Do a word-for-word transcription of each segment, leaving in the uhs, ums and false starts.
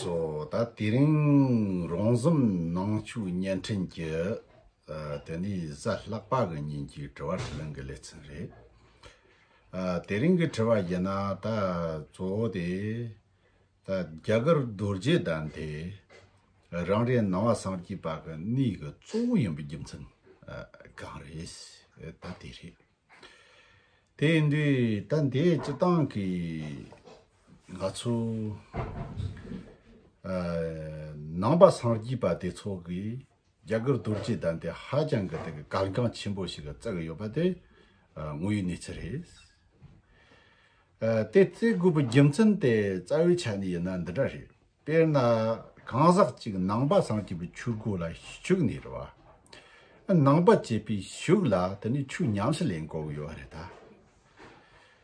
སོ། ད་དེ་རིང་རོང་ཟོམ་ནང་ཆོས་བརྙན་འཕྲིན་གྱི་ཨ་དེ་ནས་གཟའ་ལྷག་པ་གི་ཉིན་གྱི་དྲི་བ་དྲིས་ལན་གྱི་ལེ་ཚན་རེད། ཨ་དེ་རིང་གི་དྲི་བ་ཡིན་ན། ད་གཙོ་བོ་དེ་ད་རྒྱ་གར་རྡོ་རྗེ་གདན་དེ་རང་རེ་ནང་པ་སངས་རྒྱས་པ་གི་གནས་གི་གཙོ་བོ་ཡིན་པའི་རྒྱུ་མཚན་ཨ་གང་རེད། ད་དེ་རེད། དེ་ཡིན་དུས་ད་འདིའི་སྤྱི་བཏང་གི་ང་ཚོ་ཨ་ནང་པ་སངས་རྒྱས་པ་དེ་ཚོ་གིས་རྒྱ་གར་རྡོ་རྗེ་གདན་དེ་ཧ་ཅང་གི་དེ་གི་གལ་འགངས་ཆེན་པོ་ཞིག་བརྩི་གི་ཡོད་པ་དེ་ཨ་དངོས་ཡོད་གནས་ཚུལ་རེད། ཨ་དེ་བརྩི་དགོས་པའི་རྒྱུ་མཚན་དེ་རྩ་བའི་ཆ་ནས་ཡིན་ན་འདི་འདྲ་རེད། དཔེར་ན་གང་ཟག་ཅིག་ནང་པ་སངས་རྒྱས་པའི་ཆོས་སྒོ་ལ་ཞུགས་ནས་རེད་བ། ནང་པ་བྱས་པའི་གཞུག་ལ་དེ་ནས་ཆོས་ཉམས་སུ་ལེན་དགོས་ཀྱི་ཡོད་རེད་ད།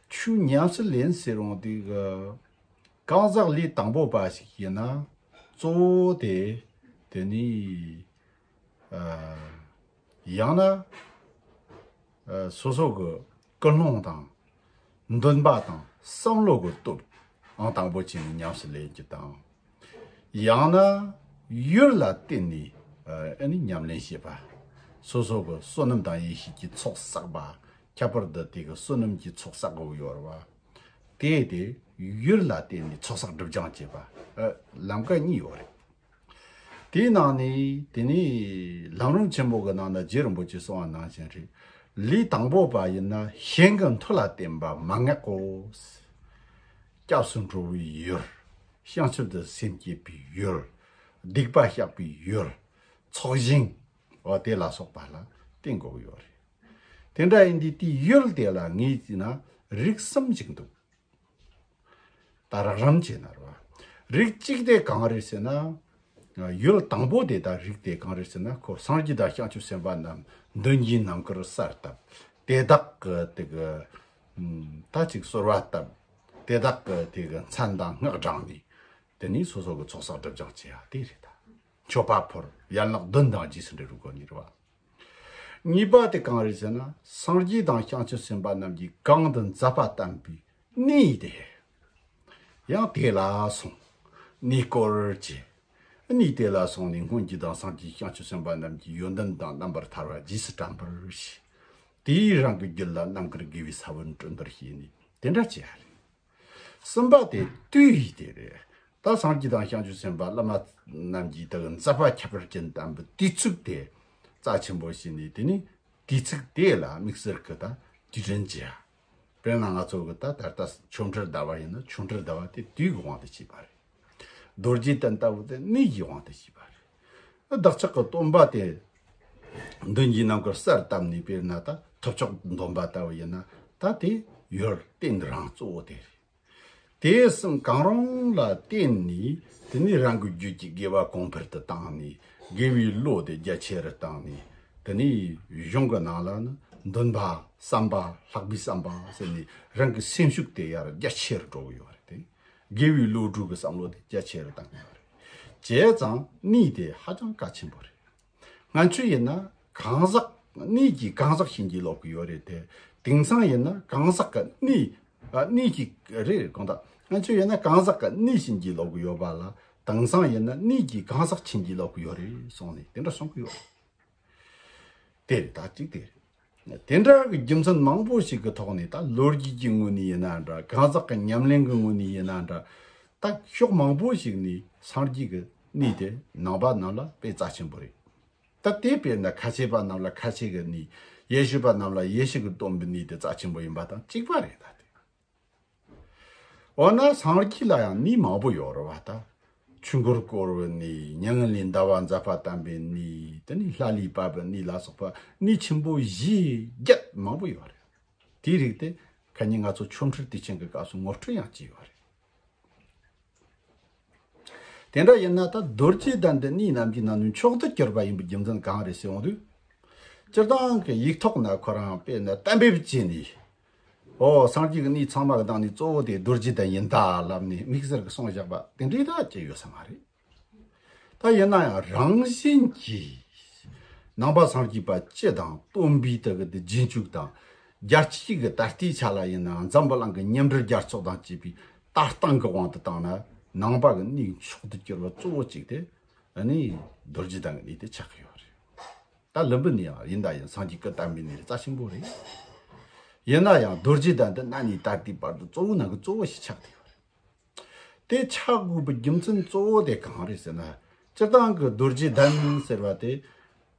ཆོས་ཉམས་སུ་ལེན་ཟེར་རུང་དེ་གི་གང་ཟག་ལས་དང་པོ་པ་ཞིག་ཡིན་ན་གཙོ་བོ་དེ་དེ་ནས་ཨ་ཡང་ན་ཨ་སོ་སོ་གི་ཀུན་སློང་དང་འདུན་པ་དང་བསམ་བློ་གི་སྟོབས་ཨང་དང་པོ་བྱས་ནས་ཉམས་སུ་ལེན་རྒྱུ་དང་། ཡང་ན་ཡུལ་ལ་བརྟེན་ནས་ཨ་ནི་ཉམས་ལེན་བྱེད་པ། སོ་སོ་གི་བསོད་ནམས་དང་ཡེ་ཤེས་ཀྱི་ཚོགས་བསགས་པ། ཁྱད་པར་དུ་དེ་གི་བསོད་ནམས་ཀྱི་ཚོགས་བསགས་དགོས་ཡོད་རེད་བ། དེ་དེ་ཡུལ་ལ་བརྟེན་ནས་ཚོགས་བསགས་སྒྲིབ་སྦྱང་བྱེད་པ། ཨ་ལམ་ཀ་གཉིས་ཡོད་རེད། དེའི་ནང་ནས་དེ་ནས་ལམ་རིམ་ཆེན་པོ་གི་ནང་ན་རྗེ་རིན་པོ་ཆེས་གསུངས་པ་ནང་བཞིན་རེད། ལས་དང་པོ་པ་ཡིན་ན་གཞན་གྱི་མཐུ་ལ་བརྟེན་པ་མན་ངག་གོ། སྐྱབས་སུ་འགྲོ་བའི་ཡུལ། བྱང་ཆུབ་ཏུ་སེམས་བསྐྱེད་པའི་ཡུལ། སྡིག་པ་བཤགས་པའི་ཡུལ། ཚོགས་ཞིང་། འོ་དེ་ལ་སོགས་པ་ལ་བརྟེན་དགོས་ཀྱི་ཡོད་རེད། དེ་འདྲ་ཡིན་དུས་དེའི་ཡུལ་དེ་ལ་ངས་བརྩིས་ན་རིགས་གསུམ་ཞིག་འདུག་ད་རགས་རིམ་བྱས་ན་རེད་བ། རིགས་གཅིག་དེ་གང་རེད་ཟེར་ན། ཡུལ་དང་པོ་དེ་དང་རིགས་དེ་གང་རེད་ཟེར་ན། ཁོ་སངས་རྒྱས་དང་བྱང་ཆུབ་སེམས་དཔའ་རྣམས་མདུན་གྱི་རྣམ་དཀར་གསལ་བཏབ། དེ་དག་གི་དེ་གི་ད་ཅིག་གསོལ་བ་བཏབ། དེ་དག་གི་དེ་གི་མཚན་དང་སྔགས་བགྲངས་ནས་དེ་ནས་སོ་སོ་གི་ཚོགས་བསགས་སྒྲིབ་སྦྱང་བྱེད་ཡ་དེ་རེད་ད། མཆོད་པ་ཕུལ། ཡན་ལག་བདུན་དང་རྗེས་སུ་འབྲེལ་བའི་སྒོ་ནས་རེད་བ། གཉིས་པ་དེ་གང་རེད་ཟེར་ན། སངས་རྒྱས་དང་བྱང་ཆུབ་སེམས་དཔའ་རྣམས་ཀྱིས་གང་དུ་མཛད་པ་བསྟན་པའི་གནས་དེ། ཡང་དེ་ལ་སོང་། གནས་སྐོར་བྱས། གནས་དེ་ལ་སོང་ནས་སྔོན་གྱི་དང་སངས་རྒྱས་བྱང་ཆུབ་སེམས་དཔའ་རྣམས་ཀྱི་ཡོན་ཏན་དང་རྣམ་པར་ཐར་པ་རྗེས་སུ་དྲན་པར་བྱས། དེས་རང་གི་རྒྱུད་ལ་རྣམ་དཀར་དགེ་བའི་ས་བོན་བསྐྲུན་པར་བྱས་ནས་དེ་འདྲ་བྱས་པ་རེད། གསུམ་པ་དེ་དུས་ཡིན་དེ་རེད། ད་སངས་རྒྱས་དང་བྱང་ཆུབ་སེམས་དཔའ་བླ་མ་རྣམས་ཀྱིས་དེ་མཛད་པ་ཁྱད་པར་ཅན་བསྟན་པའི་དུས་ཚིགས་དེ་རྩ་ཆེན་པོ་བྱས་ནས། དེ་ནས་དུས་ཚིགས་དེ་ལ་དམིགས་བསལ་གྱི་ད་དུས་དྲན་བྱེད་ཡ། དཔེར་ན་ང་ཚོ་གི་ད་ད་ལྟ་ཆོ་འཕྲུལ་ཟླ་བ་ཡིན་ན་ཆོ་འཕྲུལ་ཟླ་བ་དེ་དུས་ཀྱི་དབང་དུ་བྱས་པ་རེད། རྡོ་རྗེ་གདན་ལྟ་བུ་དེ་གནས་ཀྱི་དབང་དུ་བྱས་པ་རེད། བདག་ཅག་གི་སྟོན་པ་དེ་མདུན་གྱི་རྣམ་དཀར་གསལ་བཏབ་ནས། དཔེར་ན་ད་ཐུབ་མཆོག་འདོན་པ་ལྟ་བུ་ཡིན་ན་ད་དེ་ཡུལ་རྟེན་རང་གཙོ་བོ་དེ་རེད། དེ་གསུམ་གང་རུང་ལ་བརྟེན་ནས་དེ་ནས་རང་གི་རྒྱུད་ཀྱི་དགེ་བ་གོང་འཕེལ་དུ་བཏང་ནས། དགེ་བའི་བློ་དེ་རྒྱ་ཆེ་རུ་བཏང་ནས། དེ་ནས་གཞུང་གི་ནང་ལ་ནི་འདུན་པ་བསམ་པ་ལྷག་པའི་བསམ་པ་ཟེར་ནས་རང་གི་སེམས་ཤུགས་དེ་ཡར་རྒྱ་ཆེ་རུ་འགྲོ་གི་ཡོད་རེད་དེ། དགེ་བའི་བློ་གྲོས་ཀྱི་བསམ་བློ་དེ་རྒྱ་ཆེ་རུ་བཏང་གི་ཡོད་རེད། བྱས་ཙང་གནས་དེ་ཧ་ཅང་གལ་ཆེན་པོ་རེད། སྔོན་ཆད་ཡིན་ན་གང་ཟག་གནས་ཀྱི་གང་ཟག་བྱིན་གྱིས་རློབ་ཀྱི་ཡོད་རེད་དེ། དེང་སང་ཡིན་ན་གང་ཟག་གི་གནས། ཨ་གནས་ཀྱི་རེད་གང་ལྟར། སྔོན་ཆད་ཡིན་ན་གང་ཟག་གི་གནས་བྱིན་གྱིས་རློབ་ཀྱི་ཡོད་པ་ལ། དེང་སང་ཡིན་ན་གནས་ཀྱི་གང་ཟག་བྱིན་གྱིས་རློབ་ཀྱི་ཡོད་རེད་གསུངས་ནས་དེ་འདྲ་གསུང་གི་ཡོད། དེ་རེད་ད་གཅིག་དེ་རེད། དེ་འདྲ་གི་རྒྱུ་མཚན་མང་པོ་ཞིག་གི་ཐོག་ནས། ད་ལོ་རྒྱུས་ཀྱི་ངོས་ནས་ཡིན་ན་འདྲ། གང་ཟག་གི་ཉམས་ལེན་གྱི་ངོས་ནས་ཡིན་ན་འདྲ། ད་ཕྱོགས་མང་པོ་ཞིག་ནས་སངས་རྒྱས་ཀྱི་གནས་དེ་ནང་པ་རྣམས་ལ་དཔེ་རྩ་ཆེན་པོ་རེད། ད་དེ་དཔེར་ན་ཁ་ཆེ་པ་རྣམས་ལ་ཁ་ཆེ་གི་གནས། ཡེ་ཤེས་པ་རྣམས་ལ་ཡེ་ཤེས་ཀྱི་སྟོན་པའི་གནས་དེ་རྩ་ཆེན་པོ་ཡིན་པ་དང་གཅིག་པ་རེད་ད་དེ། འོ་ན་སངས་རྒྱས་ལ་ཡང་གནས་མང་པོ་ཡོད་རེད་བ་ད། ཆོས་འཁོར་བསྐོར་བའི་གནས། མྱ་ངན་ལས་འདའ་བ་མཛད་པ་བསྟན་པའི་གནས། དེ་ནས་ལྷ་ལས་བབས་པའི་གནས་ལ་སོགས་པ་གནས་ཆེན་པོ་བཞི་བརྒྱད་མང་པོ་ཡོད་རེད། དེའི་རིགས་དེ་ཁ་ཉིན་ང་ཚོ་ཆོ་འཕྲུལ་དུས་ཆེན་གྱི་སྐབས་སུ་ངོ་སྤྲོད་ཡང་བྱས་ཡོད་རེད། དེ་འདྲ་ཡིན་ན་ད་རྡོ་རྗེ་གདན་དེ་གནས་རྣམས་ཀྱི་ནང་ནས་མཆོག་ཏུ་གྱུར་པ་ཡིན་པའི་རྒྱུ་མཚན་གང་རེད་ཟེར་འོང་དུས། སྤྱིར་བཏང་གི་ཡིག་ཐོག་ན་ཁོ་རང་དཔེར་ན་གཏན་འབེབས་བྱས་ནས། ཨོ་སངས་རྒྱས་ཀྱི་གནས་ཚང་མ་གི་ནང་ནས་གཙོ་བོ་དེ་རྡོ་རྗེ་གདན་ཡིན་ད་ལབ་ནས་དམིགས་བསལ་གྱི་གསུངས་བཞག་པ་དེ་འདྲའི་ད་ཅི་ཡོད་ས་མ་རེད། ད་ཡིན་ན་ཡང་རང་བཞིན་གྱིས་ནང་པ་སངས་རྒྱས་པ་སྤྱི་དང་སྟོན་པའི་དེ་གི་དེ་རྗེས་འཇུག་དང་། རྒྱལ་སྤྱིའི་གི་ད་ལྟའི་ཆ་ལ་ཡིན་ན་འཛམ་བུ་གླིང་གི་མཉམ་འབྲེལ་རྒྱལ་ཚོགས་དང་བཅས་པའི་ལྟ་སྟངས་ཀྱི་དབང་དུ་བཏང་ན། ནང་པ་གི་གནས་མཆོག་ཏུ་གྱུར་པ་གཙོ་བོ་གཅིག་དེ་ཨ་ནི་རྡོ་རྗེ་གདན་གྱི་གནས་དེ་ཆགས་ཀྱི་ཡོད་རེད། ད་ལམ་བུ་ནས་ཡང་ཡིན་ད་ཡིན་སངས་རྒྱས་སྐུ་བལྟམས་པའི་གནས་རྩ་ཆེན་པོ་རེད། ཡིན་ན་ཡང་རྡོ་རྗེ་གདན་དེ་གནའ་ནས་ད་ལྟའི་བར་དུ་གཙོ་བོ་ནང་གི་གཙོ་བོ་ཞིག་ཆགས་བསྡད་ཡོད་རེད། དེ་ཆགས་དགོས་པའི་རྒྱུ་མཚན་གཙོ་བོ་དེ་གང་རེད་ཟེར་ན། སྤྱིར་བཏང་གི་རྡོ་རྗེ་གདན་ཟེར་བ་དེ་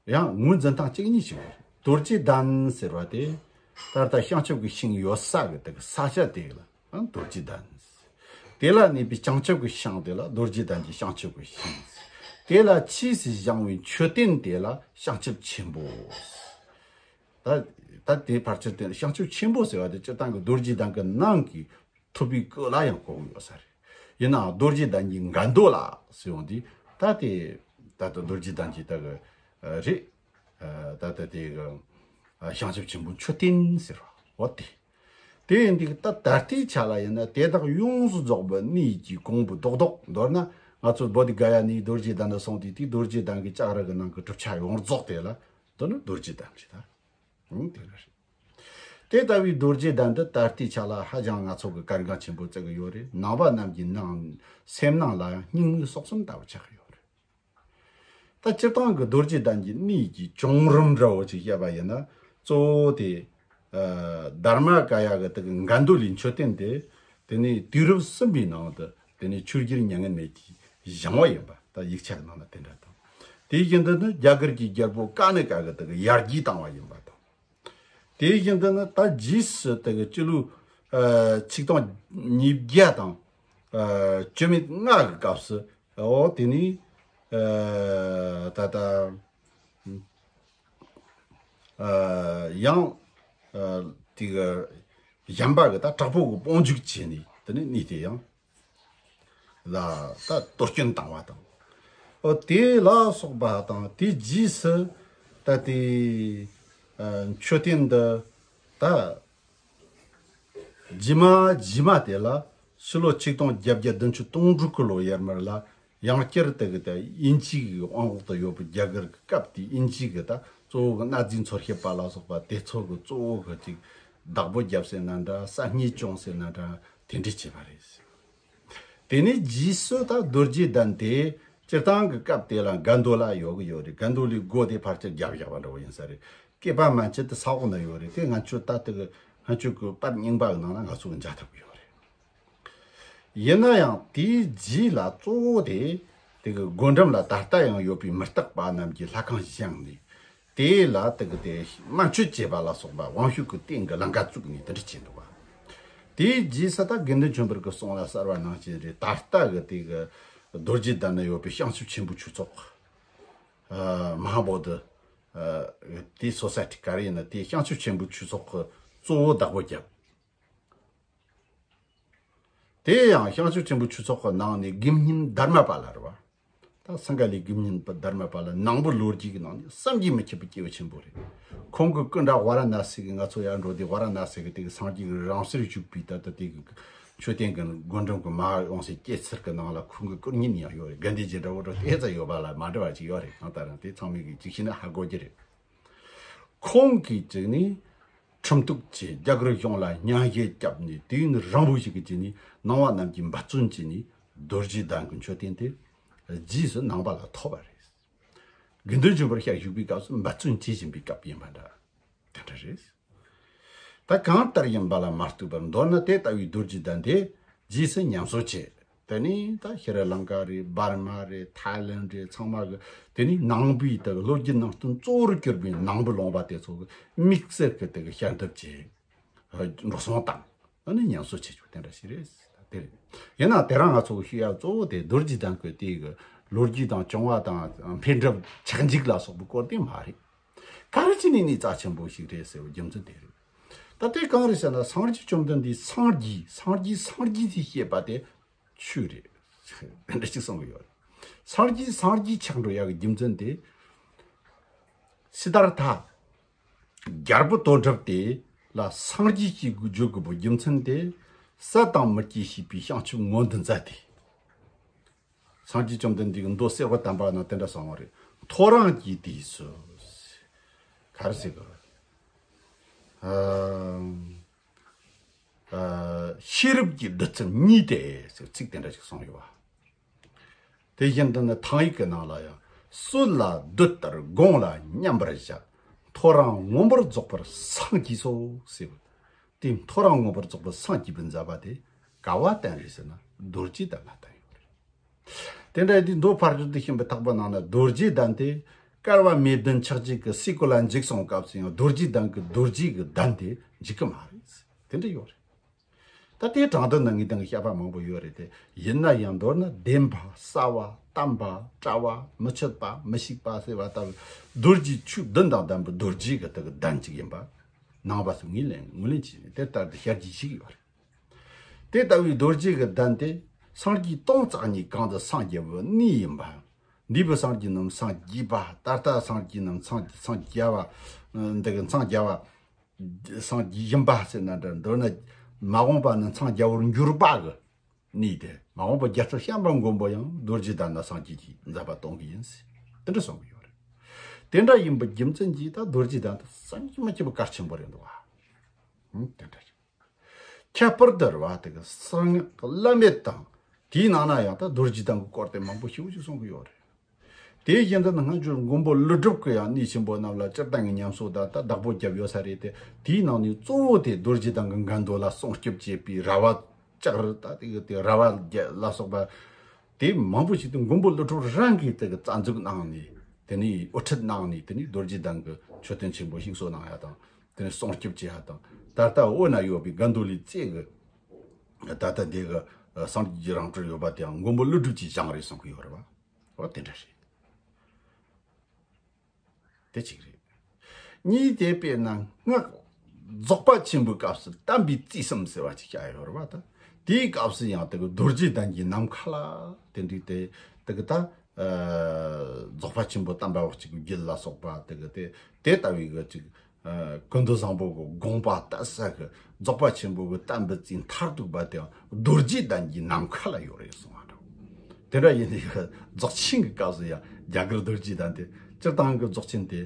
ཡང་ངོས་འཛིན་སྟངས་གཅིག་གཉིས་ཤིག་ཡོད་རེད། རྡོ་རྗེ་གདན་ཟེར་བ་དེ་ད་ལྟ་བྱང་ཆུབ་ཀྱི་ཤིང་ཡོད་ས་གི་དེ་གི་ས་ཆ་དེ་ལ་ཡང་རྡོ་རྗེ་གདན། དེ་ལ་གནས་པའི་བྱང་ཆུབ་ཀྱི་ཤིང་དེ་ལ་རྡོ་རྗེ་གདན་གྱི་བྱང་ཆུབ་ཀྱི་ཤིང་། དེ་ལ་ཕྱིས་སུ་བཞེངས་པའི་མཆོད་རྟེན་དེ་ལ་བྱང་ཆུབ་ཆེན་པོ། ད་ད་དེ་ཕལ་ཆེར་དེ་བྱང་ཆུབ་ཆེན་པོ་ཟེར་བ་དེ་སྤྱིར་བཏང་གི་རྡོ་རྗེ་གདན་གྱི་ནང་གི་ཐུབ་པའི་སྐུ་ལ་ཡང་གོ་གི་ཡོད་ས་རེད། ཡིན་ནའང་རྡོ་རྗེ་གདན་གྱི་འགལ་འདུ་ལ་ཟེར་ཡོང་དུས་ད་དེ་ད་ལྟ་རྡོ་རྗེ་གདན་གྱི་ད་གི་རེད། ད་ལྟ་དེ་གི་བྱང་ཆུབ་ཆེན་པོ་མཆོད་རྟེན་ཟེར་བ་འོ་དེ། དེ་ཡིན་དུས་ད་ད་ལྟའི་ཆ་ལ་ཡིན་ན་དེ་དག་ཡོངས་སུ་རྫོགས་པའི་གནས་ཀྱི་གོང་བུ་རྡོག་རྡོག་མདོར་ན་ང་ཚོ་བོ་དྷི་ག་ཡ་ནས་རྡོ་རྗེ་གདན་དུ་སོང་དུས་དེ་རྡོ་རྗེ་གདན་གྱི་ལྕགས་རི་གི་ནང་གི་གྲུབ་ཆ་ཡོངས་རྫོགས་དེ་ལ་མདོར་ན་རྡོ་རྗེ་གདན་རེད་ད། ཨང་དེ་འདྲ་རེད། དེ་ལྟ་བུའི་རྡོ་རྗེ་གདན་འདི་ད་ལྟའི་ཆ་ལ་ཧ་ཅང་ང་ཚོ་གི་གལ་འགངས་ཆེན་པོ་བརྩི་གི་ཡོད་རེད། ནང་པ་རྣམས་ཀྱི་ནང་སེམས་ནང་ལ་ཡང་སྙིང་ནུས་གསོག་གསུམ་ལྟ་བུ་ཆགས་ཀྱི་ཡོད་རེད། ད་སྤྱིར་བཏང་གི་རྡོ་རྗེ་གདན་གྱི་གནས་ཀྱི་བྱུང་རིམ་འདྲ་བོ་ཅིག་བཤད་པ་ཡིན་ན། གཙོ་བོ་དེ་ཨ་དྷརྨ་ཀ་ཡ་གི་དེ་གི་འགལ་འདུ་ལས་མཆོད་རྟེན་དེ་དེ་ནས་དུས་རབས་གསུམ་པའི་ནང་དུ་དེ་ནས་ཆོས་རྒྱལ་མྱ་ངན་མེད་ཀྱིས་བཞེངས་པ་ཡིན་པ་ད་ཡིག་ཆ་གི་ནང་ལ་དེ་འདྲ་དང་། དེ་བཞིན་དུ་ནི་རྒྱ་གར་གྱི་རྒྱལ་པོ་ཀ་ནི་ཀ་གི་དེ་གི་ཡར་རྒྱས་བཏང་བ་ཡིན་པ་དང་། དེ་བཞིན་དུ་ནི་ད་རྗེས་སུ་དེ་གི་སྤྱི་ལོ་ཨ་ཆིག་སྟོང་ཉིས་བརྒྱ་དང་ཨ་བཅུ་མེད་ལྔ་གི་སྐབས་སུ་འོ་དེ་ནི་ཨ་ད་ལྟ་ཨ་ཡང་ཨ་དེ་གི་གཞན་པ་གི་ད་དྲག་པོ་གི་དཔུང་འཇུག་བྱས་ནས་དེ་ནི་གནས་དེ་ཡང་ལ་ད་གཏོར་སྐྱོན་བཏང་བ་དང་། ཨོ་དེ་ལ་སོགས་པ་དང་དེ་རྗེས་སུ་ད་དེ་ཨ་མཆོད་རྟེན་འདི་ད་རྗེས་མ་རྗེས་མ་དེ་ལ་ཕྱི་ལོ་ཆིག་སྟོང་བརྒྱད་བརྒྱ་བདུན་ཅུ་དོན་དྲུག་གི་ལོ་ཡར་མར་ལ་ཡང་བསྐྱར་དེ་གི་དེ་དབྱིན་ཇི་གི་དབང་འོག་ཏུ་ཡོད་པའི་རྒྱ་གར་གི་སྐབས་དེའི་དབྱིན་ཇི་གི་ད་གཙོ་བོ་གི་གནའ་རྫས་འཚོལ་མཁས་པ་ལ་སོགས་པ་དེ་ཚོ་གི་གཙོ་བོ་གི་ཅིག་བདག་པོ་རྒྱབ་ཟེར་ན་འདྲ། ས་སྙེད་བཅོམ་ཟེར་ན་འདྲ། དེ་འདྲ་བྱས་པ་རེད། དེ་ནས་རྗེས་སུ་ད་རྡོ་རྗེ་གདན་དེ་སྤྱིར་བཏང་གི་སྐབས་དེ་ལ་འགལ་འདུ་ལ་ཡོད་གི་ཡོད་རེད། འགལ་འདུ་ལས་སྒོ་དེ་ཕལ་ཆེར་རྒྱབ་བཞག་པ་འདྲ་བོ་ཡིན་ས་རེད། སྐེད་པ་མན་ཆད་དུ་ས་འོག་ན་ཡོད་རེད། དེ་ང་ཚོ་ད་ལྟ་གི་ང་ཚོ་གི་པར་རྙིང་པ་གི་ནང་ལ་ང་ཚོ་གི་མཇལ་ཐུབ་གི་ཡོད་རེད། ཡིན་ན་ཡང་དེའི་རྗེས་ལ་གཙོ་བོ་དེ་དེ་གི་སྒོ་འགྲམ་ལ་ད་ལྟ་ཡང་ཡོད་པའི་མུ་སྟེགས་པ་རྣམས་ཀྱི་ལྷ་ཁང་བཞེངས་ནས། དེ་ལ་དེ་གི་དེ་དམར་མཆོད་བྱེད་པ་ལ་སོགས་པ་དབང་ཕྱུག་གི་རྟེན་གྱི་ལང་ཀ་བཙུགས་ནས་དེ་འདྲ་བྱས་འདུག་བ། དེའི་རྗེས་སུ་ད་དགེ་འདུན་ཆོས་འཕེལ་གྱི་གསུང་ལ་གསལ་བ་ནང་བཞིན་རེད། ད་ལྟ་གི་དེ་གི་རྡོ་རྗེ་གདན་ན་ཡོད་པའི་བྱང་ཆུབ་ཆེན་པོའི་ཆོས་ཚོགས་ཨ་མ་ཧཱ་བོ་དྷི་ཨ་དེ་སོ་སའི་ཊི་ག་རེ་ཡིན་ན་དེ་བྱང་ཆུབ་ཆེན་པོའི་ཆོས་ཚོགས་ཀྱི་གཙོ་བོ་བདག་པོ་བརྒྱབ། དེ་ཡང་བྱང་ཆུབ་ཆེན་པོའི་ཆོས་ཚོགས་ཀྱི་ནང་ནས་དགེ་བསྙེན་དྷརྨ་པཱ་ལ་རེད་བ། ད་སིངྒ་ལའི་དགེ་བསྙེན་པ་དྷརྨ་པཱ་ལ་ནང་པའི་ལོ་རྒྱུས་ཀྱི་ནང་ནས་བསམ་གྱིས་མི་ཁྱབ་པའི་སྐྱེས་བུ་ཆེན་པོ་རེད། ཁོང་གི་སྐུ་འདྲ་ཝཱ་ར་ཎ་སི་གི་ང་ཚོ་ཡར་འགྲོ་དུས་ཝཱ་ར་ཎ་སི་གི་དེ་གི་སངས་རྒྱས་ཀྱི་རང་གསལ་བཞུགས་པའི་ད་ལྟ་དེ་གི་མཆོད་རྟེན་གྱི་སྒོ་འགྲམ་གྱི་མ་ཡོངས་སུ་སྐྱེས་ཚར་གྱི་ནང་ལ་ཁོང་གི་སྐུ་བརྙན་ཡང་ཡོད་རེད། དགའ་ལྡན་གྱི་འདྲ་བོ་འགྲོ་དེ་ཙམ་ཡོད་པ་ལ་མ་འདྲ་བ་ཅིག་ཡོད་རེད། གང་ལྟར་ཡང་དེ་ཚང་མས་གི་ཅིག་ཤེས་ན་ཧ་གོ་གི་རེད། ཁོང་གིས་བྱས་ནས་ཁྲིམས་གཏུག་བྱས། རྒྱ་གར་གཞུང་ལ་སྙན་ཞུ་བརྒྱབ་ནས་དུས་ཡུན་རིང་པོ་ཞིག་གི་རྗེས་ནས་ནང་པ་རྣམས་ཀྱིས་འབད་བརྩོན་བྱས་ནས་རྡོ་རྗེ་གདན་གྱི་མཆོད་རྟེན་དེ་རྗེས་སུ་ནང་པ་ལ་ཐོབ་པ་རེད། དགེ་འདུན་ཆོས་འཕེལ་ཞལ་བཞུགས་པའི་སྐབས་སུ་འབད་བརྩོན་བྱེད་བཞིན་པའི་སྐབས་ཡིན་པ་འདྲ། དེ་འདྲ་རེད། ད་གང་ལྟར་ཡིན་པ་ལ་མ་ལྟོས་པར་མདོར་ན་དེ་ལྟ་བུའི་རྡོ་རྗེ་གདན་དེ་རྗེས་སུ་ཉམས་གསོ་བྱས། དེ་ནས་ད་ཤྲི་ལང་ཀ་རེད། འབར་མ་རེད། ཐའི་ལེན་རེད། ཚང་མ་གི་དེ་ནས་ནང་པའི་དེ་གི་ལོ་རྒྱུས་ནང་བསྟན་གཙོ་བོར་གྱུར་པའི་ནང་པའི་ལུང་པ་དེ་ཚོ་གི་དམིགས་བསལ་གི་དེ་གི་ཞལ་འདེབས་བྱས། འགྲོ་སོང་བཏང་། ཨ་ནི་ཉམས་གསོ་བྱེད་ཆོག་དེ་འདྲ་ཞིག་རེད། དེ་རེད། ཡིན་ན་དེ་རིང་ང་ཚོ་གི་ཞུ་ཡག་གཙོ་བོ་དེ་རྡོ་རྗེ་གདན་གི་དེ་གི་ལོ་རྒྱུས་དང་བྱུང་བ་དང་འཕེལ་འགྲིབ་ཆགས་འཇིག་ལ་སོགས་པའི་སྐོར་དེ་མ་རེད། ག་རེ་བྱས་ནས་གནས་རྩ་ཆེན་པོ་ཞིག་རེད་ཟེར་བའི་རྒྱུ་མཚན་དེ་རེད། ད་ལྟའི་གང་རེད་ཟེར་ན་སངས་རྒྱས་བཅོམ་ལྡན་འདས་སངས་རྒྱས་སངས་རྒྱས་སངས་རྒྱས་ཞེས་བཤད་པ་དེ་ཆོས་རེད། འདི་འདྲ་ཅིག་གསུང་གི་ཡོད་རེད། སངས་རྒྱས་སངས་རྒྱས་ཆགས་འགྲོ་ཡག་གི་རྒྱུ་མཚན་དེ། སིདྡྷཱརྠ་རྒྱལ་པོ་དོན་གྲུབ་དེ་ལ་སངས་རྒྱས་ཞེས་བརྗོད་དགོས་པའི་རྒྱུ་མཚན་དེ། ས་དང་མི་སྐྱེ་ཞེས་པའི་བྱང་ཆུབ་མངོན་དུ་མཛད་དེ། སངས་རྒྱས་བཅོམ་ལྡན་འདས་ཀྱི་མདོ་སྲས་པོ་དམ་པ་ནང་དེ་འདྲ་གསུངས་པ་རེད། ཐོ་རངས་ཀྱི་དུས་སུ། ག་རེ་ཟེར་གི་རེད། ཨ་ཨ་ཤེས་རབ་ཀྱི་བདུད་རྩི་བརྙེས་ཏེ་ཟེར་ཚིག་དེ་འདྲ་ཞིག་གསུངས་ཡོད་ དེ་བཞིན་དུ་ནི་ཐང་ཡིག་གི་ནང་ལ་ཡང་སྲོད་ལ་སྡོད་ལྟར་དགོངས་ལ་མཉམ་པར་བཞག་ཐོ་རངས་མངོན་པར་རྫོགས་པར་སངས་རྒྱས་སོ་ཟེར། དེ་ཐོ་རངས་མངོན་པར་རྫོགས་པར་སངས་རྒྱས་པའི་མཛད་པ་དེ་ག་བ་བསྟན་རེད་ཟེར་ན་རྡོ་རྗེ་གདན་ལ་བསྟན་ཡོད་རེད། དེ་འདྲ་དེ་མདོ་ཕར་ཕྱོགས་དུ་ཕྱིན་པའི་ཐེག་པ་ནང་ན་རྡོ་རྗེ་གདན་དེ་བསྐལ་པ་མེ་བདུན་ཆགས་བྱེད་ཀྱི་སའི་གོ་ལ་འཇིག་སོང་སྐབས་སུ་ཡང་རྡོ་རྗེ་གདན་གྱི་རྡོ་རྗེ་གི་གདན་དེ་འཇིག་གི་མ་རེད། དེ་འདྲ་ཡོད་རེད། ད་དེའི་དྲང་དོན་ནང་ངས་དང་བཤད་པ་མང་པོ་ཡོད་རེད་དེ། ཡིན་ན་ཡང་མདོར་ན་བདེན་པ་གསལ་བ་དམ་པ་བཀྲ་བ་མི་ཆོད་པ་མི་ཤིགས་པ་ཟེར་བ་ལྟ་བུ་རྡོ་རྗེ་ཆོས་བདུན་དང་ལྡན་པའི་རྡོ་རྗེ་གི་དེ་གི་གདན་གཅིག་ཡིན་པ་ནང་པ་སུ་ངོས་ལེན་ངོས་ལེན་བྱས་ནས་དེ་ལྟར་དུ་བཤད་རྒྱུ་ཞིག་ཡོད་རེད། དེ་ལྟ་བུའི་རྡོ་རྗེ་གི་གདན་དེ་སངས་རྒྱས་སྟོང་རྩ་གཉིས་གང་དུ་སངས་རྒྱས་པའི་གནས་ཡིན་པ། འདས་པའི་སངས་རྒྱས་རྣམས་སངས་རྒྱས་པ། ད་ལྟ་སངས་རྒྱས་རྣམས་སངས་སངས་རྒྱས་པ། འདི་གི་འཚང་རྒྱ་བ། སངས་རྒྱས་ཡིན་པ་ཟེར་ན་འདྲ། མདོར་ན་མ་འོངས་པ་ནི་འཚང་རྒྱ་བོར་འགྱུར་བ་གི་གནས་དེ། མ་འོངས་པ་རྒྱལ་སྲས་བྱམས་པ་མགོན་པོ་ཡང་རྡོ་རྗེ་གདན་ན་སངས་རྒྱས་ཀྱི་མཛད་པ་གཏོང་གི་ཡིན་ཟེར། དེ་འདྲ་གསུང་གི་ཡོད་རེད། དེ་འདྲ་ཡིན་པའི་རྒྱུ་མཚན་གྱིས་ད་རྡོ་རྗེ་གདན་དེ་བསམ་གྱིས་མི་ཁྱབ་པའི་གལ་ཆེན་པོ་རེད་འདུག་བ། ཧུམ། དེ་འདྲ་རེད། ཁྱད་པར་དུ་རེད་བ། དེ་གི་གསང་སྔགས་བླ་མེད་དང་། དེའི་ནང་ན་ཡང་ད་རྡོ་རྗེ་གདན་གྱི་སྐོར་དེ་མང་པོ་ཞེ་པོ་ཅིག་གསུང་གི་ཡོད་རེད། དེ་བཞིན་དུ་ནི་སྔ་འགྱུར་མགོན་པོ་ཀླུ་སྒྲུབ་ཀྱི་ཡང་གནས་ཆེན་པོ་རྣམས་ལ་སྤྱིར་བཏང་གི་ཉམས་གསོ་དང་ད་བདག་པོ་བརྒྱབ་ཡོད་ས་རེད་དེ། དེའི་ནང་ནས་གཙོ་བོ་དེ་རྡོ་རྗེ་གདན་གྱི་འགལ་འདུ་ལ་སྲུང་སྐྱོབ་བྱེད་པའི་ར་བ་ལྕགས་རི། ད་དེ་གི་དེ་ར་བ་བརྒྱད་ལ་སོགས་པ་དེ་མང་པོ་ཞིག་དེ་མགོན་པོ་ཀླུ་སྒྲུབ་རང་གིས་དེ་གི་རྩ་འཛུགས་གནང་ནས། དེ་ནས་དབུ་ཁྲིད་གནང་ནས། དེ་ནས་རྡོ་རྗེ་གདན་གྱི་མཆོད་རྟེན་ཆེན་པོ་བཞེངས་གསོ་གནང་ཡ་དང་། དེ་ནས་སྲུང་སྐྱོབ་བྱེད་ཡ་དང་། ད་ལྟ་བོད་ན་ཡོད་པའི་དགའ་འདུལ་ལི་རྩེ་གི་ད་ལྟ་དེ་གི་སངས་རྒྱས་རང་གྲོལ་ཡོད་པ་དེའང་མགོན་པོ་ཀླུ་སྒྲུབ་ཀྱིས་བཞེངས་རེད་གསུང་གི་ཡོད་རེད་བ། འོ་དེ་འདྲ་རེད། དེ་གཅིག་རེད། གཉིས་དེ་དཔེར་ན་སྔགས་རྫོགས་པ་ཆེན་པོའི་སྐབས་སུ་དམ་པའི་རྩིས་གསུམ་ཟེར་བ་ཅིག་བྱ་ཡོད་རེད་བ། ད་དེའི་སྐབས་སུ་ཡང་དེ་གི་རྡོ་རྗེ་གདན་གྱི་ནམ་མཁའ་ལ་དེ་འདྲའི་དེ་དེ་གི་ད་རྫོགས་པ་ཆེན་པོ་དམ་པ་བ་གཅིག་གི་རྒྱུད་ལ་སོགས་པ་དེ་གི་དེ་དེ་ལྟ་བུའི་གི་ཅིག་ཀུན་ཏུ་བཟང་པོ་གི་དགོངས་པ་ལྟ་ས་གི་རྫོགས་པ་ཆེན་པོ་གི་དམ་པའི་རྩིས་མཐར་ཐུག་པ་དེའང་རྡོ་རྗེ་གདན་གྱི་ནམ་མཁའ་ལ་ཡོད་རེད་གསུང་བ་འདྲ། དེ་འདྲ་ཡིན་དུས་རྫོགས་ཆེན་གྱི་སྐབས་སུ་ཡང་རྒྱ་གར་རྡོ་རྗེ་གདན་དེ་སྤྱིར་བཏང་གི་རྫོགས་ཆེན་དེ་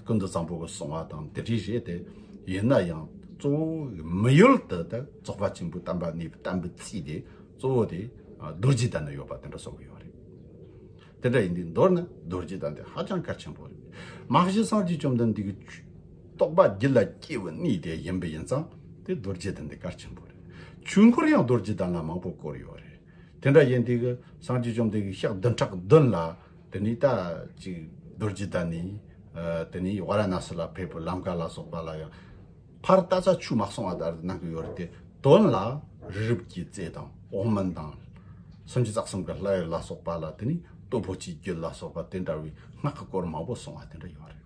ཀུན་ཏུ་བཟང་པོ་གི་གསུང་བ་དང་དེ་འདྲའི་རེད་དེ། ཡིན་ན་ཡང་གཙོ་བོ་མི་ཡུལ་དུ་ད་རྫོགས་པ་ཆེན་པོའི་དམ་པ་གནས་པའི་དམ་པའི་རྩིས་དེ་གཙོ་བོ་དེ་རྡོ་རྗེ་གདན་ན་ཡོད་པ་དེ་འདྲ་གསུང་གི་ཡོད་རེད། དེ་འདྲ་ཡིན་དུས་མདོར་ན་རྡོ་རྗེ་གདན་དེ་ཧ་ཅང་གལ་ཆེན་པོ་རེད། མ་གཞི་སངས་རྒྱས་བཅོམ་ལྡན་འདས་ཀྱི་རྟོགས་པ་རྒྱུད་ལ་སྐྱེས་པའི་གནས་དེ་ཡིན་པ་ཡིན་ཙང་དེ་རྡོ་རྗེ་གདན་དེ་གལ་ཆེན་པོ་རེད། ཆོས་འཁོར་ཡང་རྡོ་རྗེ་གདན་ལ་མང་པོ་བསྐོར་ཡོད་རེད། དེ་འདྲ་ཡིན་དུས་ཀྱི་སངས་རྒྱས་བཅོམ་ལྡན་འདས་ཀྱི་ཞག་བདུན་ཕྲག་བདུན་ལ་དེ་ནས་ད་ཅིག་རྡོ་རྗེ་གདན་ནས་དེ་ནས་ཝཱ་ར་ཎཱ་སི་ལ་ཕེབས་པའི་ལམ་ཀ་ལ་སོགས་པ་ལ་ཡང་ཕར་ད་ས་ཆོས་མ་གསུང་བ་ལྟར་གནང་གི་ཡོད་རེད་དེ། དོན་ལ་རི་རབ་ཀྱི་རྩེ་དང་འོག་མིན་དང་། སུམ་ཅུ་རྩ་གསུམ་གྱི་ལྷ་ཡུལ་ལ་སོགས་པ་ལ་དེ་ནས་སྟོབས་པོ་ཆེའི་རྒྱུད་ལ་སོགས་པ་དེ་འདྲ་བའི་སྔགས་ཀྱི་སྐོར་མང་པོ་གསུང་བ་དེ་འདྲ་ཡོད་རེད།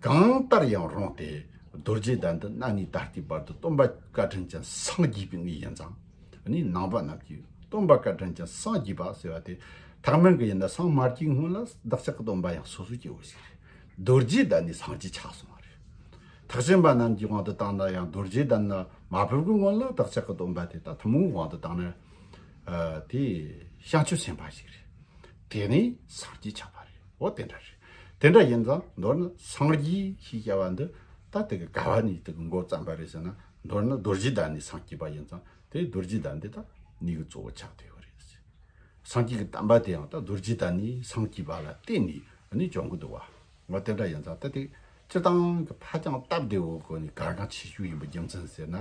གང་ལྟར་ཡང་རུང་སྟེ་རྡོ་རྗེ་གདན་དུ་གནའ་ནས་ད་ལྟའི་བར་དུ་སྟོན་པ་བཀའ་དྲིན་ཅན་སངས་རྒྱས་པའི་གནས་ཡིན་ཙང་། ནི་ནང་པ་རྣམས་ཀྱིས་སྟོན་པ་བཀའ་དྲིན་ཅན་སངས་རྒྱས་པ་ཟེར་བ་དེ་ཐེག་དམན་གྱི་ཡིན་ན་སངས་མ་རྒྱས་སྔོན་ལ་བདག་ཅག་གི་སྟོན་པ་ཡང་སོ་སོ་སྐྱེ་བོ་ཞིག་རེད། རྡོ་རྗེ་གདན་ནས་སངས་རྒྱས་ཆགས་སོང་བ་རེད། ཐེག་ཆེན་པ་རྣམས་ཀྱི་དབང་དུ་བཏང་ན་ཡང་རྡོ་རྗེ་གདན་ན་མ་ཕེབས་ཀྱི་སྔོན་ལ་བདག་ཅག་གི་སྟོན་པ་དེ་ད་ཐུན་མོང་དབང་དུ་བཏང་ན་དེ་བྱང་ཆུབ་སེམས་དཔའ་ཞིག་རེད། དེ་ནས་སངས་རྒྱས་ཆགས་པ་རེད། འོ་དེ་འདྲ་རེད། དེ་འདྲ་ཡིན་ཙང་མདོར་ན་སངས་རྒྱས་ཞེས་བྱ་བ་འདི་ད་དེ་གི་ག་བ་ནས་དེ་གི་འགོ་བརྩམས་པ་རེད་ཟེར་ན། མདོར་ན་རྡོ་རྗེ་གདན་ནས་སངས་རྒྱས་པ་ཡིན་ཙང་དེ་རྡོ་རྗེ་གདན་འདི་ད་གནས་གི་གཙོ་བོ་ཆགས་བསྡད་ཡོད་རེད། སངས་རྒྱས་ཀྱི་བསྟན་པ་དེ་ཡང་ད་རྡོ་རྗེ་གདན་ནས་སངས་རྒྱས་པ་ལ་བརྟེན་ནས་ནི་བྱུང་གི་འདུག་བ། འོ་དེ་འདྲ་ཡིན་ཙང་ད་དེ་སྤྱིར་བཏང་གི་ཧ་ཅང་སྟབས་བདེ་བོ་སྒོ་ནས་གལ་འགངས་ཆེ་ཤོས་ཡིན་པའི་རྒྱུ་མཚན་ཟེར་ན།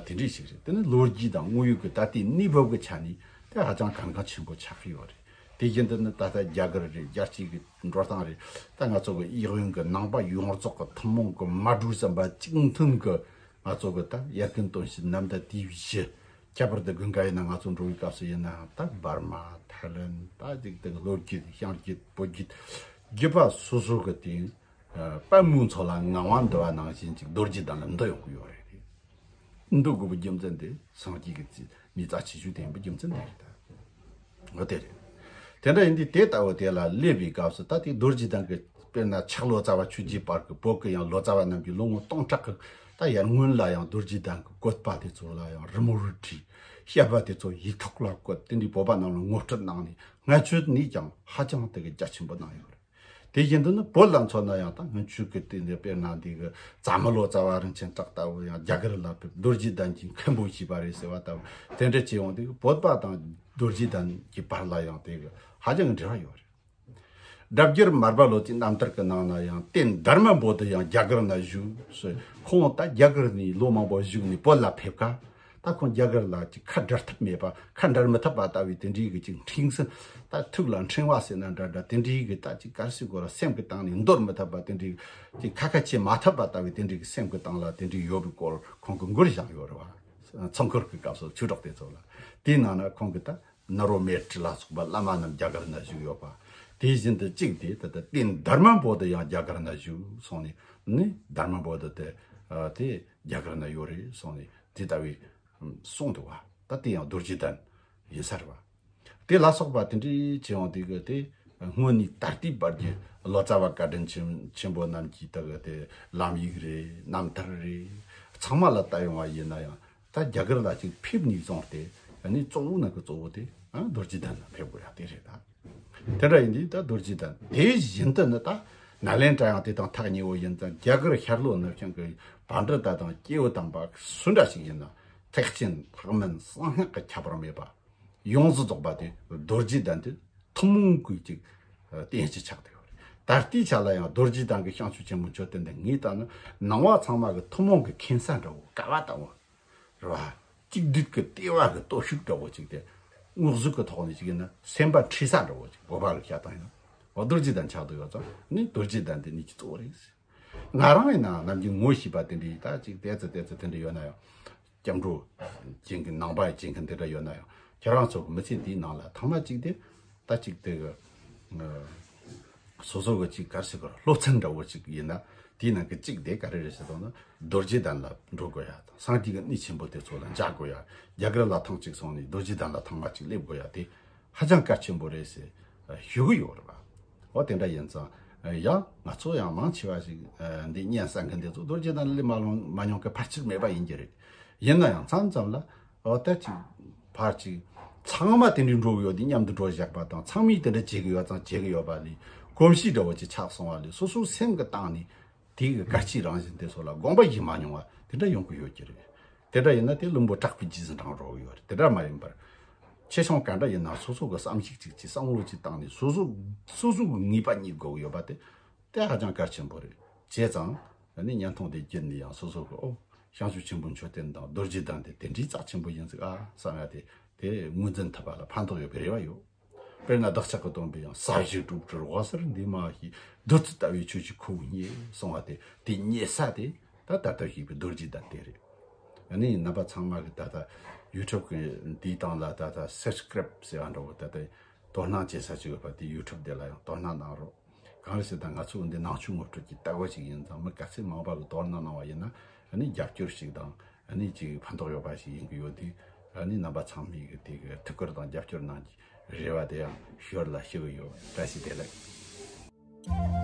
དེ་འདྲས་ཞིག་རེད། དེ་ནི་ལོ་རྒྱུས་དང་དངོས་ཡོད་ཀྱི་ད་ལྟའི་གནས་བབ་ཀྱི་ཆ་ནས་དེ་ཧ་ཅང་གལ་འགངས་ཆེན་པོ་ཆགས་ཀྱི་ཡོད་རེད། དེ་བཞིན་དུ་ནི་ད་ལྟ་རྒྱ་གར་རེད། རྒྱལ་སྤྱིའི་གི་འགྲོ་སྟངས་རེད། ད་ང་ཚོ་གི་ཡིད་དབང་གི་ནང་པ་ཡོངས་རྫོགས་ཀྱི་ཐུན་མོང་གི་མ་གྲོས་བསམ་པ་གཅིག་མཐུན་གྱི་ང་ཚོ་གི་ད་ཡར་རྒན་སྟོན་བྱེད་ནམ་ཟླ་དེའི་བཞི། ཁྱད་པར་དུ་དགུན་ཁ་ཡིན་ན་ང་ཚོ་འགྲོ་བའི་སྐབས་སུ་ཡིན་ནའང་ད་འབར་མ། ཐའི་ལན། ད་ཅིག་དེ་ལྷོ་རྒྱུད། བྱང་རྒྱུད། བོད་རྒྱུད། རྒྱུད་པ་སོ་སོ་གི་དེ་པད་མོའི་མཚོ་ལ་ངང་བ་འདུ་བ་ནང་བཞིན་ཅིག་རྡོ་རྗེ་གདན་ལ་འདུ་ཡོང་གི་ཡོད་རེད། འདུ་དགོས་པའི་རྒྱུ་མཚན་དེ་སངས་རྒྱས་ཀྱི་རྩིས་གནས་རྩ་ཆེ་ཤོས་དེ་ཡིན་པའི་རྒྱུ་མཚན་དེ་རེད་ད། འོ་དེ་རེད། དེ་འདྲ་ཡིན་དུས་དེ་ལྟ་བུ་དེ་ལ་སླེབས་པའི་སྐབས་སུ་ད་དེ་རྡོ་རྗེ་གདན་གྱི་དཔེར་ན་ཕྱག་ལོ་ཙཱ་བ་ཆོས་རྗེ་བར་གྱི་བོད་ཀྱི་ཡང་ལོ་ཙཱ་བ་རྣམས་ཀྱི་ལོ་ངོ་སྟོང་ཕྲག་གི་ད་ཡར་སྔོན་ལ་ཡང་རྡོ་རྗེ་གདན་གྱི་བཀོད་པ་དེ་ཚོ་ལ་ཡང་རི་མོ་རུ་བྲིས། བཤད་པ་དེ་ཚོ་ཡིག་ཐོག་ལ་བཀོད། དེ་འདྲའི་བོད་པ་རྣམས་ལ་ངོ་སྤྲོད་གནང་ནས་སྔ་ཕྱི་ནས་ཀྱང་ཧ་ཅང་དེ་གི་རྒྱ་ཆེན་པོ་གནང་ཡོད་རེད། དེ་བཞིན་དུ་ནི་བོད་ལ་མཚོན་ན་ཡང་ད་སྔོན་ཆད་ཀྱི་དེ་འདི་དཔེར་ན་འདི་གི་ཛ་མི་ལོ་ཙཱ་བ་རིན་ཆེན་གྲགས་ལྟ་བུ་ཡང་རྒྱ་གར་ལ་ཕེབས་རྡོ་རྗེ་གདན་གྱི་མཁན་པོ་བྱས་པ་རེད་ཟེར་བ་ལྟ་བུ་དེ་འདྲ་བྱས་ཡོང་དུས་བོད་པ་དང་རྡོ་རྗེ་གདན་གྱི་བར་ལ་ཡང་དེ་གི་ ཧ་ཅང་གི་འབྲེལ་བ་ཡོད་རེད། སྒྲ་བསྒྱུར་མར་པ་ལོ་ཙཱའི་རྣམ་ཐར་གྱི་ནང་ན་ཡང་། དེ་དྷརྨ་བོ་དྷི་ཡང་རྒྱ་གར་ན་བཞུགས་ཟེར། ཁོང་ད་རྒྱ་གར་ནས་ལོ་མང་པོ་བཞུགས་ནས་བོད་ལ་ཕེབས་ཀ། ད་ཁོང་རྒྱ་གར་ལ་ཅིག་ཁ་བྲལ་ཐབས་མེད་པ། ཁ་བྲལ་མི་ཐུབ་པ་ལྟ་བུའི་དེ་འདྲའི་གི་ཅིག་འཕྲེང་སེམས། ད་ཐུགས་ལ་འཕྲེང་བ་ཟེར་ན་འདྲ་འདྲ། དེ་འདྲའི་གི་ད་ཅིག་ག་རེ་ཟེར་དགོས་ར། སེམས་ཀྱི་སྟེང་ནས་འདོར་མི་ཐུབ་པ་དེ་འདྲའི་ཅིག་ཁ་ཁ་བྱེད་མ་ཐུབ་པ་ལྟ་བུའི་དེ་འདྲའི་གི་སེམས་ཀྱི་སྟེང་ལ་དེ་འདྲའི་ཡོད་པའི་སྐོར་ཁོང་གིས་མགུར་བཞེངས་ཡོད་རེད་བ། ཚོགས་འཁོར་གྱི་སྐབས་སུ་ཆོས་གྲོགས་དེ་ཚོ་ལ། དེའི་ནང་ན་ཁོང་གིས་ད་ནཱ་རོ་མཻ་ཏྲི་ལ་སོགས་པ་བླ་མ་རྣམས་རྒྱ་གར་ན་བཞུགས་ཡོད་པ། དེ་བཞིན་དུ་གཅིག་དེ་ད་ལྟ་དེ་དྷརྨ་བོ་དྷི་ཡང་རྒྱ་གར་ན་བཞུགས་གསུངས་ནས་ནི། དྷརྨ་བོ་དྷི་དེ་ཨ་དེ་རྒྱ་གར་ན་ཡོད་རེད་གསུངས་ནས་དེ་ལྟ་བུའི་གསུངས་འདུག་བ། ད་དེ་ཡང་རྡོ་རྗེ་གདན་ཡིན་ས་རེད་བ། དེ་ལ་སོགས་པ་དེ་འདྲའི་བྱས་ཡོང་དུས་གི་དེ་སྔོན་ནས་ད་ལྟའི་བར་གྱི་ལོ་ཙཱ་བ་བཀའ་དྲིན་ཆེན་ཆེན་པོ་རྣམས་ཀྱིས་ད་གི་དེ་ལམ་ཡིག་རེད། རྣམ་ཐར་རེད། ཚང་མ་ལ་བལྟ་ཡོང་བ་ཡིན་ན་ཡང་། ད་རྒྱ་གར་ལ་ཅིག་ཕེབས་ནས་བཟུང་སྟེ་ཨ་ནི་གཙོ་བོ་ནང་གི་གཙོ་བོ་དེ་ཨ་རྡོ་རྗེ་གདན་ལ་ཕེབས་དགོས་ཡ་དེ་རེད་ད། དེ་འདྲ་ཡིན་དུས་ད་རྡོ་རྗེ་གདན་དེ་བཞིན་དུ་ནི་ད་ནཱ་ལེནྡྲ་ཡང་དེ་དང་ཐག་ཉེ་བོ་ཡིན་ཙང་། རྒྱ་གར་ཤར་ལྷོ་ནུབ་བྱང་གི་བྷ་དྲ་དང་སྐྱེ་བོ་དམ་པ་སུ་འདྲ་ཞིག་ཡིན་ན། ཐེག་ཆེན་ལྷག་དམན་གསང་སྔགས་ཀྱི་ཁྱད་པར་མེད་པ་ཡོངས་སུ་རྫོགས་པ་དེ་རྡོ་རྗེ་གདན་དེ་ཐུན་མོང་གི་ཅིག་རྟེན་གཞི་ཆགས་བསྡད་ཡོད་རེད། ད་ལྟའི་ཆ་ལ་ཡང་རྡོ་རྗེ་གདན་གྱི་བྱང་ཆུབ་ཆེན་པོ་མཆོད་རྟེན་དེ་ངས་བལྟས་ན། ནང་བ་ཚང་མ་གི་ཐུན་མོང་གི་མཁྱེན་ས་འདྲ་བོ། ག་བ་ལྟ་བུ་རེད་བ། གཅིག་སྡུད་ཀྱི་ལྟེ་བ་གི་སྟོབས་ཤུགས་འདྲ་བོ་ཅིག་དེ། དངོས་གཟུགས་ཀྱི་ཐོག་ནས་ཅིག་ཡིན་ན་སེམས་པ་འཁྲུལ་ས་འདྲ་བོ་ཅིག། བོད་པ་གི་བཤད་སྟངས་ཡིན་ན། འོ་རྡོ་རྗེ་གདན་ཆགས་བསྡད་ཡོད་ཙང་ནི་རྡོ་རྗེ་གདན་དེ་ནི་གཙོ་བོ་རེད། ང་རང་ཡིན་ན་ནམ་རྒྱུན་ངོ་ཤེས་པ་དེ་འདྲ་ཡིན། ད་ཅིག་ཏོག་ཙམ་ཏོག་ཙམ་དེ་འདྲ་ཡོད་ན་ཡང་། སྐྱབས་འགྲོ་བྱེད་མཁན། ནང་པ་བྱེད་མཁན་དེ་འདྲ་ཡོད་ན་ཡང་། ཁྱེད་རང་ཚོ་གི་མི་ཚེ་འདིའི་ནང་ལ་ཐེངས་མ་གཅིག་དེ། ད་ཅིག་དེ་གི་ཨ་སོ་སོ་གི་ཅིག་ག་རེ་ཟེར་དགོས་རེད། སློབ་ཚན་འདྲ་བོ་ཅིག་ཡིན་ན། དེའི་ནང་གི་གཅིག་དེ་ག་རེ་རེད་ཟེར་དང་ན། རྡོ་རྗེ་གདན་ལ་འགྲོ་དགོས་ཡ་དང་། སངས་རྒྱས་ཀྱི་གནས་ཆེན་པོ་དེ་ཚོ་ལ་མཇལ་དགོས་ཡ། རྒྱ་གར་ལ་ཐེངས་གཅིག་སོང་ནས་རྡོ་རྗེ་གདན་ལ་ཐེངས་མ་གཅིག་སླེབས་དགོས་ཡ་དེ་ཧ་ཅང་གལ་ཆེན་པོ་རེད་ཟེར་ཞུ་གི་ཡོད་རེད་པ། འོ་དེ་འདྲ་ཡིན་ཙང་ཡང་ང་ཚོ་ཡང་མང་ཆེ་བ་ཞིག་འདི་སྙན་ས་མཁན་དེ་ཚོ་རྡོ་རྗེ་གདན་ལ་སླེབས་མ་ལོང་མ་མྱོང་གི་ཕལ་ཆེར་མེད་པ་ཡིན་གྱི་རེད། ཡིན་ན་ཡང་མཚམས་མཚམས་ལ། འོ་ད་ཅིག་ཕར་ཅིག་ཚང་མ་དེ་འདྲའི་འགྲོ་གི་ཡོད་དེ་མཉམ་དུ་འགྲོ་བཞག་པ་དང་། ཚང་མས་དེ་འདྲ་བྱེད་གི་ཡོད་ཙང་བྱེད་གི་ཡོད་པ་ལས། གོམས་གཤིས་འདྲ་བོ་ཅིག་ཆགས་སོང་བ་ལས། སོ་སོའི་སེམས་ཀྱི་སྟེང་ནས་དེ་གི་དགའ་སྐྱིད་རང་བཞིན་དེ་ཚོ་ལ་དགོངས་པ་བཞེས་མ་མྱོང་བ་དེ་འདྲ་ཡོང་གི་ཡོད་ཀྱི་རེད། དེ་འདྲ་ཡིན་ན་དེ་བླུན་པོ་དྲག་པོའི་རྗེས་སུ་འབྲང་འགྲོ་གི་ཡོད་རེད། དེ་འདྲ་མ་ཡིན་པར། ཆེ་ཆུང་ག་འདྲ་ཡིན་ན་སོ་སོ་གི་བསམ་གཞིག་ཅིག་ཅིག་བསམ་བློ་ཅིག་བཏང་ནས། སོ་སོ་སོ་སོ་གི་ངེས་པ་རྙེད་དགོས་ཀྱི་ཡོད་པ་དེ། དེ་ཧ་ཅང་གལ་ཆེན་པོ་རེད། བྱས་ཙང་ཨ་ནི་བརྙན་ཐུང་དེ་བརྒྱུད་ནས་ཡང་སོ་སོ་གི། ཨོ། བྱང་ཆུབ་ཆེན་པོ་མཆོད་རྟེན་དང་རྡོ་རྗེ་གདན་དེ་དེ་འདྲའི་རྩ་ཆེན་པོ་ཡིན་ཟིག་ཨ་བསམ་ཡ་དེ། དེ་ངོས་འཛིན་ཐུབ་པ་ལ་ཕན་ཐོགས་ཡོད་པའི་རེ་བ་ཡོད། དཔེར་ན་བདག་ཅག་གི་སྟོན་པས་ཡང་། ཟབ་ཞི་སྒྲུབ་གྲོལ་འོད་གསལ་འདུས་མ་བྱས། བདུད་རྩི་ལྟ་བུའི་ཆོས་ཀྱི་ཁུ་བོ་རྙེད། གསུངས་པ་དེ། དེ་རྙེད་ས་དེ་ད་ད་ལྟ་བཤད་པའི་རྡོ་རྗེ་གདན་དེ་རེད། ཨ་ནི་རྣམ་པ་ཚང་མ་གི་ད་ལྟ་ཡུ་ཊུབ་གི་འདིའི་སྟེང་ལ་ད་ལྟ་སབ་སི་ཀི་རབ་ཟེར་བ་འདྲ་བོ། ད་ལྟ་དོ་སྣང་བྱེད་ས་ཅིག་ཡོད་པ་དེ། ཡུ་ཊུབ་དེ་ལ་ཡང་དོ་སྣང་གནང་རོགས། གང་རེད་ཟེར་ན་ང་ཚོ་འདི་ནང་ཆོས་ངོ་སྤྲོད་ཀྱི་ལྟ་བ་ཞིག་ཡིན་ཙང་། མི་ག་ཚད་མང་པ་གི་དོ་སྣང་གནང་བ་ཡིན་ན་ཨ་ནི་རྒྱབ་སྐྱོར་ཞིག་དང་། ཨ་ནི་ཅིག་ཕན་ཐོགས་ཡོད་པ་ཞིག་ཡིན་གི་ཡོད་དུས། ཨ་ནི་རྣམ་པ་ཚང་མས་གི་དེ་གི་ཐུགས་ཁུར་དང་རྒྱབ་སྐྱོར་གནང་གི་རེ་བ་དེ་ཡང་ཞོར་ལ་ཞུ་གི་ཡོད། བཀྲ་ཤིས་བདེ་ལེགས།